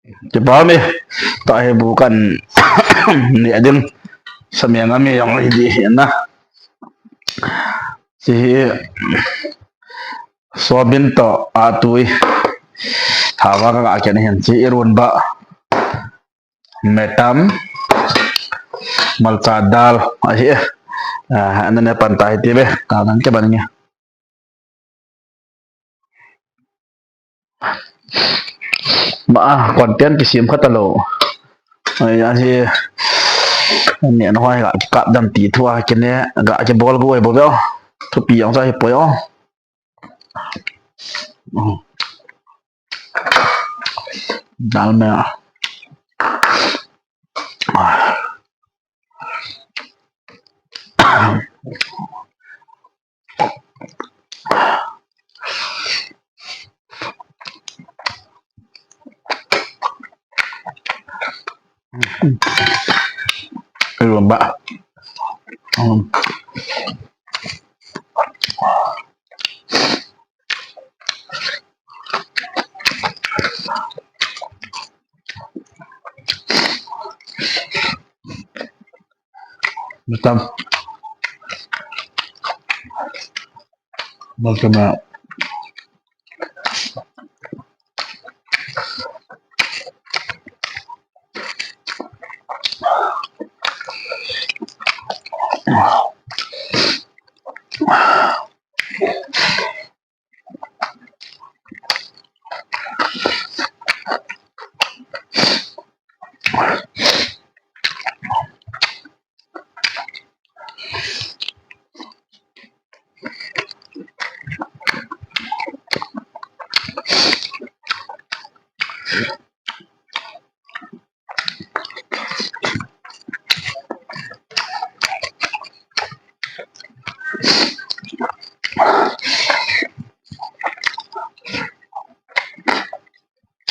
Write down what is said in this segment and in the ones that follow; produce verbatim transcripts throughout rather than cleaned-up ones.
Kipa mi, tahi bu kan ne ding. Sameng a mi jong hi di hi na. Hiche hi soybean toh atui. Hava ka ga khen hin hiche irun ba. Metam. Malcha dal. Ahi. Ah, ana ne pan tahi ti ve. Ta nang ke ban nge. Ma, ah, content kisem kha talou. Ai, ahi. Ne na hoi ga kap dam ti thu a kine ga kibol go ai bo ve. Thupi jong sa hi poi o. Dal me. Irun ba. Metam. Malcha me.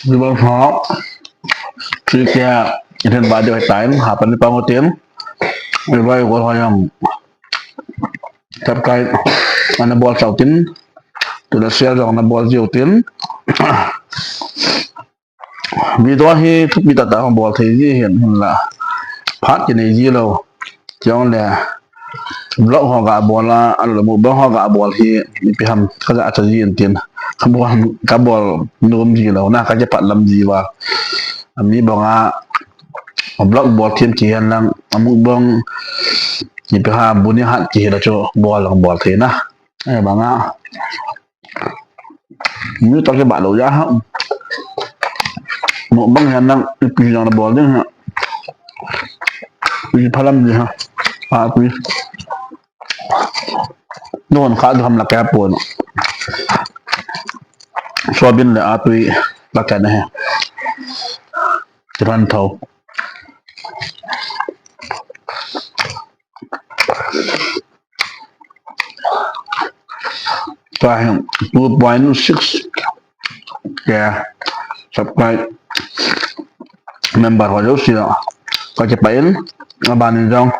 Viewers ho, three K, iten ba de time, hapan ni pang utin. Viewers ho jong subscribe ana bol chautin. Tule share jong ana bol jiutin. Video hi thupi tah tah hung bol thei ji hin, hinla phat kinei ji lou. Chule vlog ho ga bol a, alou le mukbang ho ga bol hi ipi ham ka ja cha ji in tin. Ka bol, ka bol nom ji lou na, ka ja phat lam ji uva. Ami banga vlog bol them kihen lang, a mukbang ipi ham bu ni hat kihen la chu bol lang bol thei na. Ahivanga mi tah kibah lou ja ha. Mukbang hihen lang ipi jong la bol ding ha. Ipi phalam ji ha. Atui. Don kha du ham la ka pon. Soybean le atui la ka ne he. Kiran thau. Tua hin two point six K subscribe member ho jouse ka kipah in, aban in jong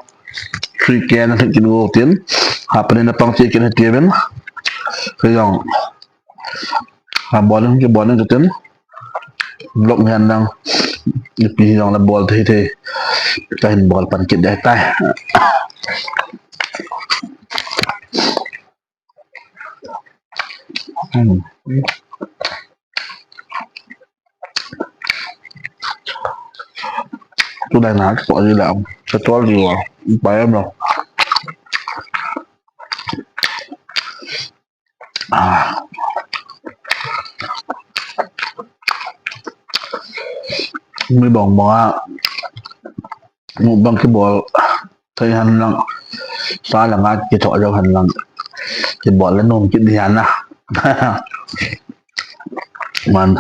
three K na lhin kit u tin, hapan in na pang cheh kit in tiuvin, kei jong a bol in, kibol in tin, vlog hihen lang ipi jong la bol thei thei kahin bol pan kit ding tai. Hmm. Tulai na, kitoh ji lou. Kitoh ji lou. Pai em lou. Ah. Mi bang bang a. Mukbang kibol thei hen lang, sa langa kithoh jou hen lang, kibol le nom kit ding ahi na. Man.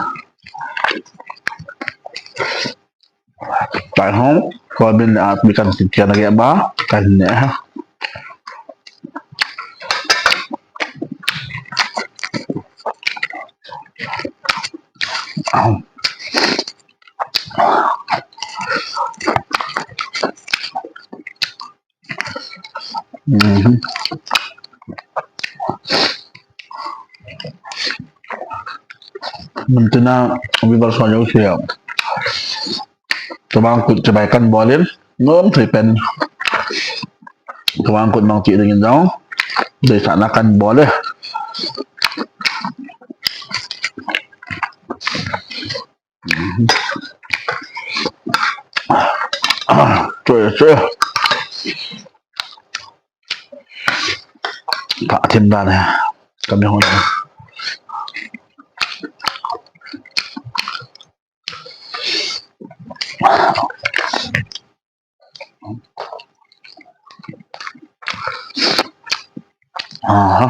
Pai hung, soybean le atui kan kikhen a ge ba, kan ne ha. Mhm. Mun tina viewers ho jouse a, Tobang kut chibai kan bol in, nom thei pen. Tobang kut nong ti ding in jong, deisahna kan bol e. Choi, choi. Ka thim dan e. Ka mi hon. Aha.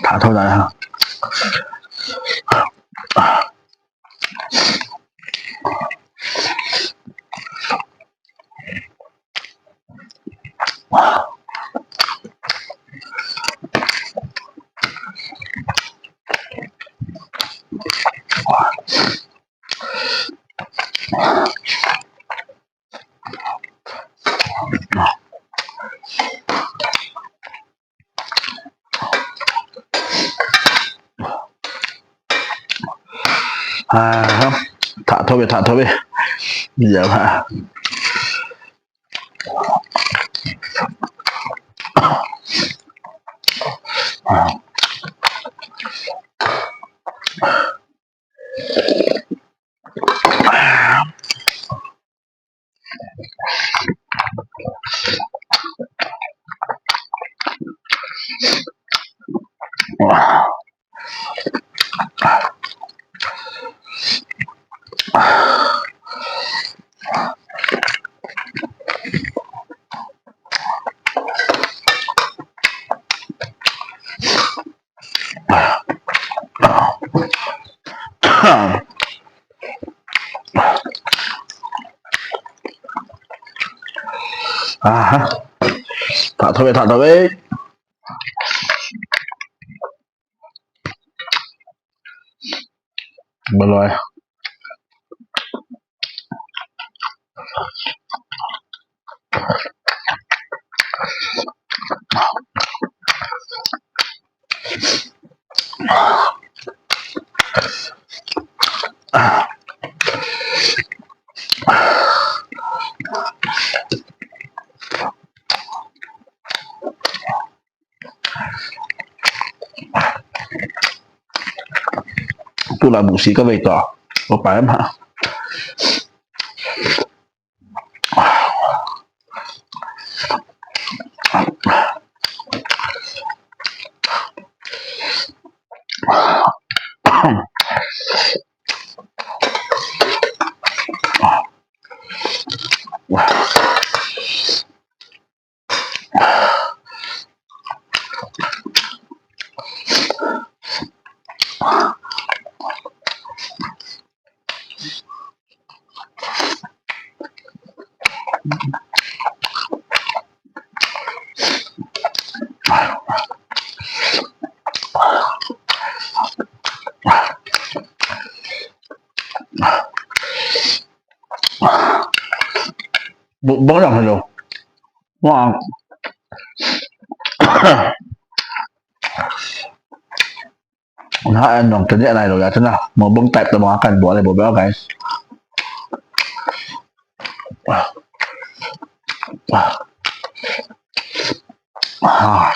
Thah tho da ha. Ah, thah tho ve, thah tho ve. Jao ha. Aha. Thah tho ve, thah tho ve. Baloi. Tula busi ka vei to. Opa em ha. Bong jang hello. Wah. Na an nong tene nai lo ya tena. Mo bong type to mo kan bo le bo ba guys. Ah.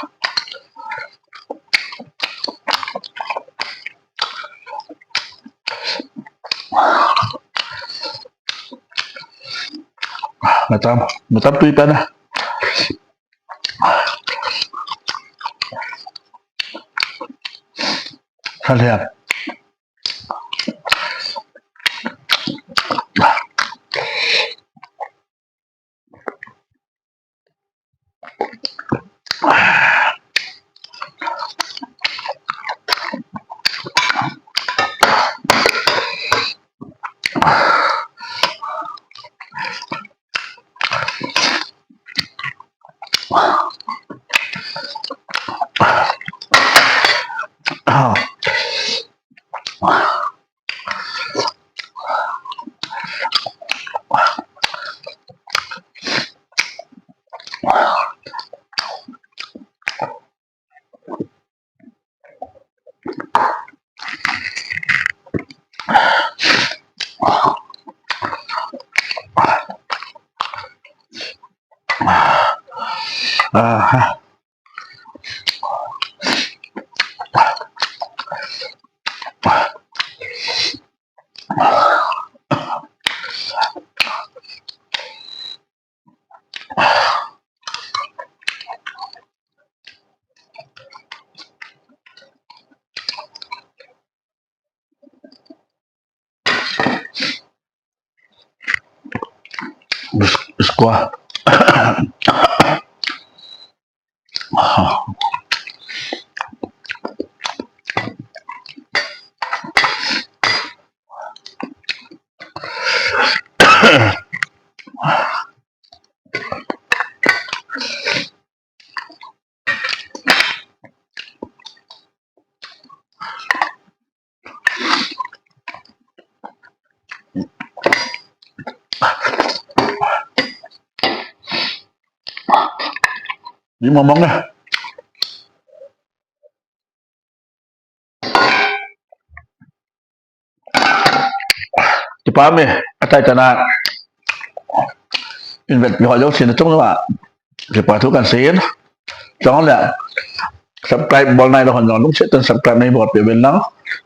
Matam, matam tui pa na. Salian. Ah. Squash. Di mamang eh. Kipah e, atai tana. Invet pi ho jong sina chung a. Kipah thu kan sei in. Chuleh subscribe bol nailou hon jong lungset tah in subscribe nei bolpeh uvin lang.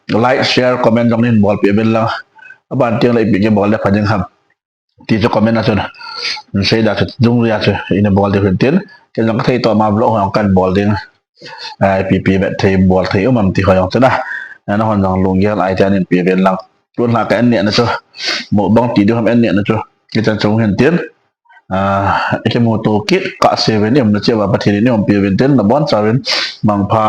Like, share, comment jong nei bolpeh uvin lang. Aban teng leh ipi kibol le pha ding ham ti chu comment a chun sei da chu, dungjui a chu ina bol diu hin tin. Ken jong ka thei toh ma vlog ho jong kan bol ding. Ai, ipi ipi vet thei bol thei um am ti ho jong chu na. Nahon jong lunggel ahi tah in pe uvin lang. Tun lha ka en nehna chu, mukbang ti diu ham en nehna chu, hichan chung hin tin. Ah, ikimuto kit kah seh uvin, i umna cheh uva Pathen in eiumpi uvin tin, nabonchauvin mangpha.